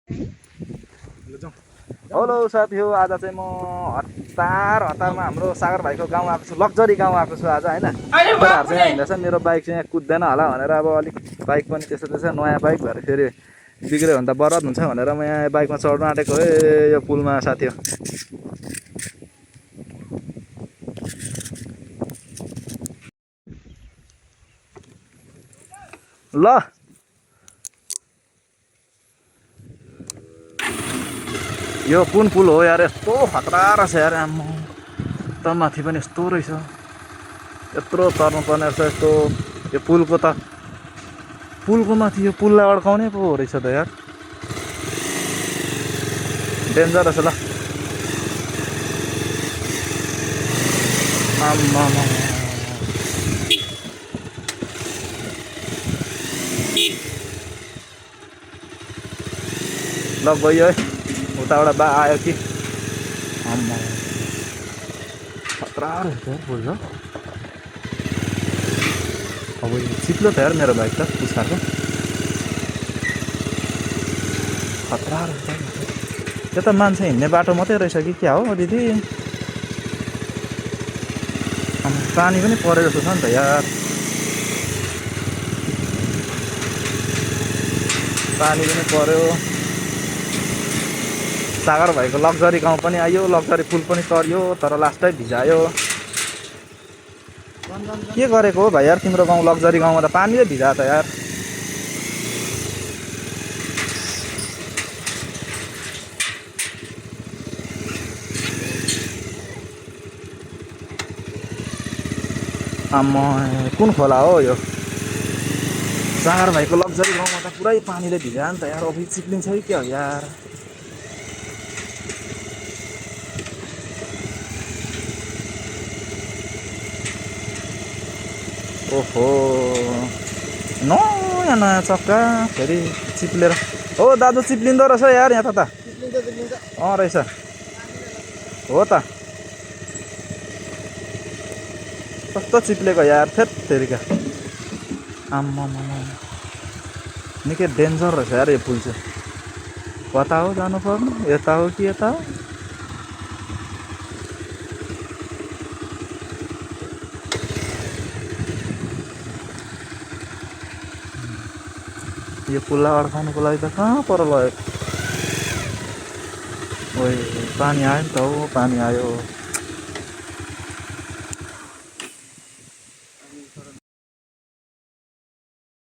Hello साथी हो, आज चाहिँ म हतारमा हाम्रो सागर भाइको गाउँ आएको छु, लग्जरी गाउँ आएको छु आज होइन। केटाहरू चाहिँ हिँड्दैछ, मेरो बाइक चाहिँ यहाँ कुद्दैन होला भनेर अब अलिक बाइक पनि त्यस्तो त्यसो नयाँ बाइक भएर फेरि बिग्रियो भने त बरबाद हुन्छ भनेर म यहाँ बाइकमा चढ्न आँटेको। यो पुलमा साथी हो। ल यो कुन पुल हो यार, यस्तो खतरा रहेछ यार। आम्म त माथि पनि यस्तो रहेछ, यत्रो तर्नु पर्ने रहेछ यस्तो। यो पुलको माथि यो पुललाई अड्काउने पो रहेछ त यार, डेन्जर रहेछ ल। आम्मा ल गयो है, उताबाट बा आयो कि। आम्मा खतरा रहेछ यार पुल ल। अब चिप्लो त यार मेरो बाइक त पुस्कारको, खतरा रहेछ। यो त मान्छे हिँड्ने बाटो मात्रै रहेछ कि क्या हो दिदी? पानी पनि परे जस्तो छ नि त यार, पानी पनि पर्यो। सागर भाइको लग्जरी गाउँ पनि आयो, लग्जरी पुल पनि चढ्यो, तर लास्टै भिजायो। के गरेको हो भाइ यार तिम्रो गाउँ लग्जरी गाउँमा त पानीले भिजा त यार। आम्मा कुन खोला हो यो? सागर भाइको लग्जरी गाउँमा त पुरै पानीले भिजा नि त यार। अफिस चिप्लिन्छ कि क्या हो यार? ओहो नयाँ चक्का फेरि चिप्लेर। हो दाजु चिप्लिँदो रहेछ यार यहाँ त। रहेछ हो त, कस्तो चिप्लेको यार, थेट तेरिका। आम्मा निकै डेन्जर रहेछ यार यो पुल चाहिँ। कता हो जानुपर्ने, यता हो कि यता हो? यो पुललाई अड्काउनुको लागि त कहाँ पर लगेको? ओए पानी आयो नि त, हो पानी आयो।